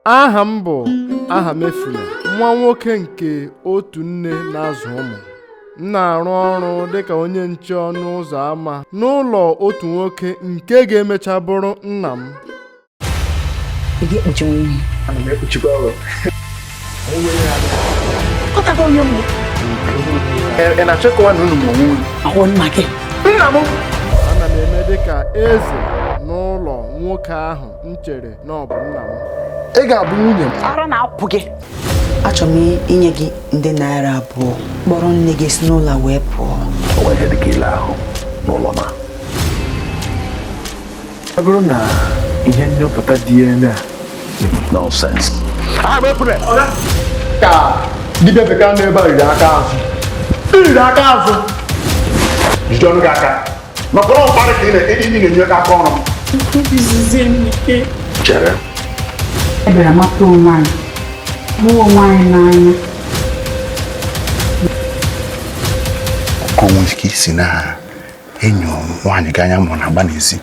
Aha m bụ Ahamefula, nwa nwoke nke otu nne na-azụ ụmụ. M na-arụ ọrụ dịka onye nche ọnụ ụzọ ámá n'ụlọ otu nwoke nke ga-emecha bụrụ nna m. Ị ga-ekpuchinwu ihu? Ana m ekpuchikwa ọrụ. Kọtago onye mbụ. Ị na-achọ ịkọwa na unu ma onwe unu? Ọwụ nna gị. Nna m! Ana m eme dịka eze n'ụlọ nwoke ahụ m chere na ọ bụ nna m. Ị ga-abụ nwunye m. Ara na-apụ gị. Achọrọ m inye gị nde naira 2, kpọrọ nne gị si n'ụlọ a wee pụọ. O nwere ihe dịka ile ahụ n'ụlọ ma Ọ bụrụ na ihe nnyopụta DNA nonsense. Ka dibịa bekee nọ ebe a riri aka azụ. Riri aka azụ. Jide ọnụ gị aka. Maka na mkparị ka ị na-enye aka ọrụ m. Chere. E bịara mata onwe anyị, hụ onwe anyị n'anya. Ka o nwere ike isi na enyo nwaanyị gị anya ma ọ na-agba n'ezi.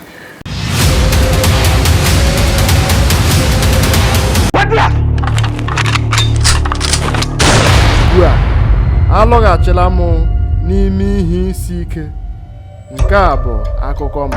Ugbu a, alọghachila m n'ime ihe isi ike. Nke a bụ akụkọ m.